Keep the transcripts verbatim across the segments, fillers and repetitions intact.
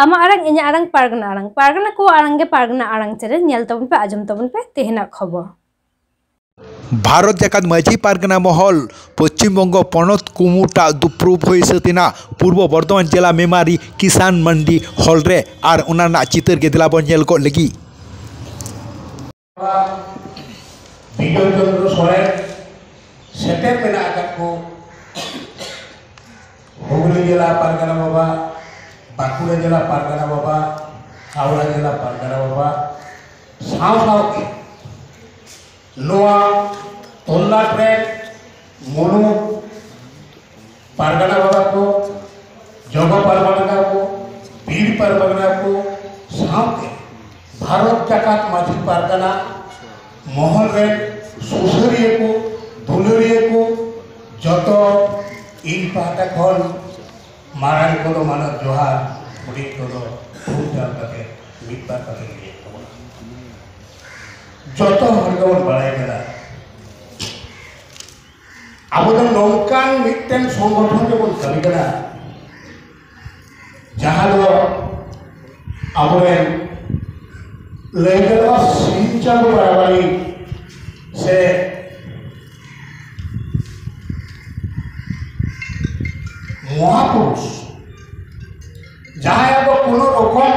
ᱟᱢᱟᱜ ᱟᱲᱟᱝ, ᱤᱧᱟᱹᱜ ᱟᱲᱟᱝ, ᱯᱟᱨᱜᱟᱱᱟ ᱟᱲᱟᱝ᱾ ᱯᱟᱨᱜᱟᱱᱟ ᱠᱚᱣᱟᱜ ᱟᱲᱟᱝ ᱜᱮ ᱯᱟᱨᱜᱟᱱᱟ ᱟᱲᱟᱝ ᱪᱮᱱᱮᱞ᱾ ᱧᱮᱞ ᱛᱟᱵᱚᱱ ᱯᱮ, ᱟᱸᱡᱚᱢ ᱛᱟᱵᱚᱱ ᱯᱮ ᱛᱮᱦᱮᱧᱟᱜ ᱠᱷᱚᱵᱚᱨ᱾ ᱵᱷᱟᱨᱚᱛ ᱡᱟᱠᱟᱛ ᱢᱟᱹᱡᱷᱤ ᱯᱟᱨᱜᱟᱱᱟ ᱢᱚᱦᱚᱞ ᱯᱚᱪᱷᱤᱢ ᱵᱚᱝᱜᱚ ᱯᱚᱱᱚᱛ ᱠᱩᱢᱩᱴᱟᱜ ᱫᱩᱯᱨᱩᱵ ᱦᱩᱭ ᱥᱟᱹᱛ ᱮᱱᱟ ᱯᱩᱨᱵᱚ ᱵᱚᱨᱫᱷᱚᱢᱟᱱ ᱡᱮᱞᱟ ᱢᱮᱢᱟᱨᱤ ᱠᱤᱥᱟᱱ ᱢᱟᱱᱰᱤ ᱦᱚᱞ ᱨᱮ᱾ ᱟᱨ ᱚᱱᱟ ᱨᱮᱱᱟᱜ ᱪᱤᱛᱟᱹᱨ ᱜᱮ ᱫᱮᱞᱟ ᱵᱚᱱ ᱧᱮᱞ ᱜᱚᱫ ᱞᱟᱹᱜᱤᱫ᱾ ᱵᱤᱡᱚᱭ ᱪᱚᱱᱫᱨᱚ ᱥᱚᱨᱮᱱ ᱥᱮᱴᱮᱨ ᱢᱮᱱᱟᱜ ᱟᱠᱟᱫ ᱠᱚ ᱦᱩᱜᱽᱞᱤ ᱡᱮᱞᱟ ᱯᱟᱨᱜᱟᱱᱟ ᱵᱟᱵᱟ, ᱵᱟᱸᱠᱩᱲᱟ ᱡᱮᱞᱟ ᱯᱟᱨᱜᱟᱱᱟ ᱵᱟᱵᱟ, ᱦᱟᱣᱲᱟ ᱡᱮᱞᱟ ᱯᱟᱨᱜᱟᱱᱟ ᱵᱟᱵᱟ, ᱥᱟᱶ ᱥᱟᱶᱛᱮ ᱱᱚᱣᱟ ᱛᱚᱞᱞᱟᱴ ᱨᱮ ᱢᱩᱞᱩᱠ ᱯᱟᱨᱜᱟᱱᱟ ᱵᱟᱵᱟ ᱠᱚ, ᱡᱚᱜᱚ ᱯᱟᱨᱜᱟᱱᱟ ᱠᱚ, ᱯᱤᱲ ᱯᱟᱨᱜᱟᱱᱟ ᱠᱚ ᱥᱟᱶᱛᱮ ᱵᱷᱟᱨᱚᱛ ᱡᱟᱠᱟᱛ ᱢᱟᱹᱡᱷᱤ ᱯᱟᱨᱜᱟᱱᱟ ᱢᱚᱦᱚᱞ ᱨᱮᱱ ᱥᱩᱥᱟᱹᱨᱤᱭᱟᱹ ᱠᱚ, ᱫᱩᱞᱟᱹᱲᱤᱭᱟᱹ ᱠᱚ, ᱡᱚᱛᱚ ᱤᱧ ᱯᱟᱦᱴᱟ ᱠᱷᱚᱱ ᱢᱟᱨᱟᱝ ᱠᱚᱫᱚ ᱢᱟᱱᱚᱛ ᱡᱚᱦᱟᱨ, ᱦᱩᱰᱤᱧ ᱠᱚᱫᱚ ᱛᱷᱩᱢ ᱪᱟᱞ ᱠᱟᱛᱮ ᱢᱤᱫ ᱵᱟᱨ ᱠᱟᱛᱷᱟᱧ ᱞᱟᱹᱭᱮᱫ ᱛᱟᱵᱚᱱᱟ᱾ ᱡᱚᱛᱚ ᱦᱚᱲ ᱜᱮᱵᱚᱱ ᱵᱟᱲᱟᱭ ᱠᱟᱱᱟ, ᱟᱵᱚ ᱫᱚ ᱱᱚᱝᱠᱟᱱ ᱢᱤᱫᱴᱮᱱ ᱥᱚᱝᱜᱚᱴᱷᱚᱱ ᱨᱮᱵᱚᱱ ᱠᱟᱹᱢᱤ ᱠᱟᱱᱟ, ᱡᱟᱦᱟᱸ ᱫᱚ ᱟᱵᱚᱨᱮᱱ ᱞᱟᱹᱭ ᱜᱟᱱᱚᱜᱼᱟ ᱥᱤᱧ ᱪᱟᱸᱫᱳ ᱵᱟᱨᱟᱵᱟᱨᱤ ᱥᱮ ᱢᱚᱦᱟᱯᱩᱨᱩᱥ, ᱡᱟᱦᱟᱸᱭᱟᱜ ᱫᱚ ᱠᱳᱱᱳ ᱨᱚᱠᱚᱢ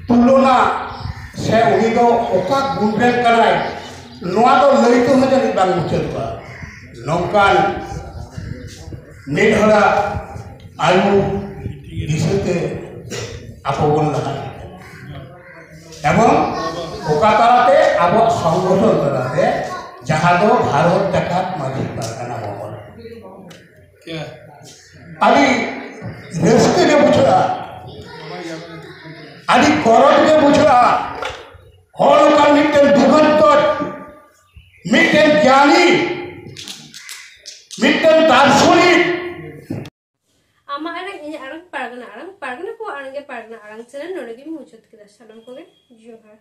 ᱛᱩᱞᱚᱱᱟ ᱥᱮ ᱩᱱᱤ ᱫᱚ ᱚᱠᱟ ᱜᱩᱱ ᱨᱮᱱ ᱠᱟᱱᱟᱭ, ᱱᱚᱣᱟ ᱫᱚ ᱞᱟᱹᱭ ᱛᱮᱦᱚᱸ ᱡᱟᱹᱱᱤᱡ ᱵᱟᱝ ᱢᱩᱪᱟᱹᱫᱚᱜᱼᱟ᱾ ᱱᱚᱝᱠᱟᱱ ᱢᱤᱫ ᱦᱚᱲᱟᱜ ᱟᱭᱩ ᱫᱤᱥᱟᱹᱛᱮ ᱟᱵᱚ ᱵᱚᱱ ᱞᱟᱦᱟᱜᱼᱟ᱾ ᱮᱵᱚᱝ ᱚᱠᱟ ᱛᱟᱞᱟᱛᱮ? ᱟᱵᱚᱣᱟᱜ ᱥᱚᱝᱜᱚᱴᱷᱚᱱ ᱛᱟᱞᱟᱛᱮ, ᱡᱟᱦᱟᱸ ᱫᱚ ᱵᱷᱟᱨᱚᱛ ᱡᱟᱠᱟᱛ ᱢᱟᱹᱡᱷᱤ ᱯᱟᱨᱜᱟᱱᱟ ᱢᱚᱦᱚᱞ᱾ ᱟᱹᱰᱤ ᱨᱟᱹᱥᱠᱟᱹ ᱜᱮ ᱵᱩᱡᱷᱟᱹᱜᱼᱟ, ᱟᱹᱰᱤ ᱜᱚᱨᱚᱵᱽ ᱜᱮ ᱵᱩᱡᱷᱟᱹᱜᱼᱟ᱾ ᱦᱚᱲ ᱚᱱᱠᱟᱱ ᱢᱤᱫᱴᱮᱱ ᱫᱩᱨᱜᱟᱹᱱᱛᱚ, ᱢᱤᱫᱴᱮᱱ ᱜᱮᱭᱟᱱᱤ, ᱢᱤᱫᱴᱮᱱ ᱫᱟᱨᱥᱚᱱᱤᱠ᱾ ᱟᱢᱟᱜ ᱟᱲᱟᱝ, ᱤᱧᱟᱹᱜ ᱟᱲᱟᱝ, ᱯᱟᱨᱜᱟᱱᱟ ᱟᱲᱟᱝ, ᱯᱟᱨᱜᱟᱱᱟ ᱠᱚᱣᱟᱜ ᱟᱲᱟᱝ ᱜᱮ ᱯᱟᱨᱜᱟᱱᱟ ᱟᱲᱟᱝ ᱪᱮᱱᱮᱞ ᱱᱚᱰᱮ ᱜᱤᱧ ᱢᱩᱪᱟᱹᱫ ᱠᱮᱫᱟ᱾ ᱥᱟᱱᱟᱢ ᱠᱚᱜᱮ ᱡᱚᱦᱟᱨ᱾